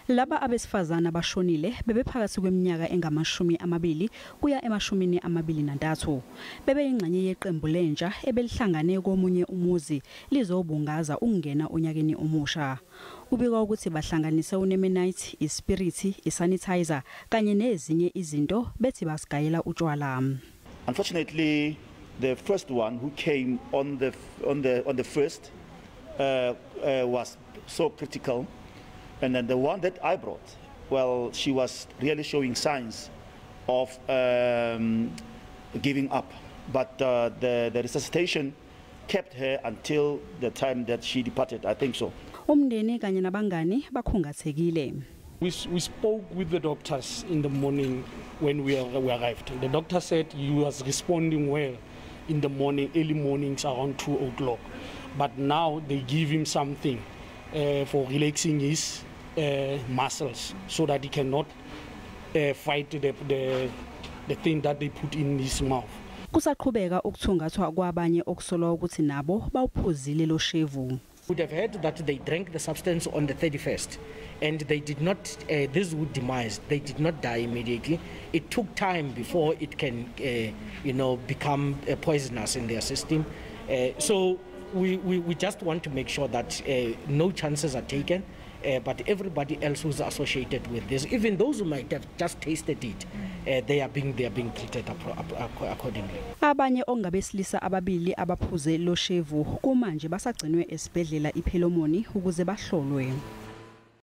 Laba abesifazana bashonile bebephakathi kweminyaka engama-20 kuya ema-23. Bebeyingxenye yeqembu lentsha ebelihlangane komunye umuzi lizobungaza ukungena onyakeni omusha. Kubikwa ukuthi bahlanganise unemenite, ispiriti, isanitizer kanye nezinye izinto bethi basigayela utshwala. Unfortunately, the first one who came on the first was so critical. And then the one that I brought, well, she was really showing signs of giving up. But the resuscitation kept her until the time that she departed, I think so. Umndeni kanye nabangani bakhungathekile. We spoke with the doctors in the morning when we arrived. The doctor said he was responding well in the morning, early mornings around 2 o'clock. But now they give him something for relaxing his muscles so that he cannot fight the thing that they put in his mouth. Kusaqhubeka ukuthungathwa kwabanye okusolwa ukuthi nabo bawuphuzile lo shevu. Would have heard that they drank the substance on the 31st and they did not, this would demise, they did not die immediately. It took time before it can become poisonous in their system. So we just want to make sure that no chances are taken, but everybody else who's associated with this, even those who might have just tasted it, they are being treated accordingly. Abanye ongabesilisa ababili abaphuze lo shevu kumanje basagcinwe esibhedlela iPhilomoni ukuze bahlolwe.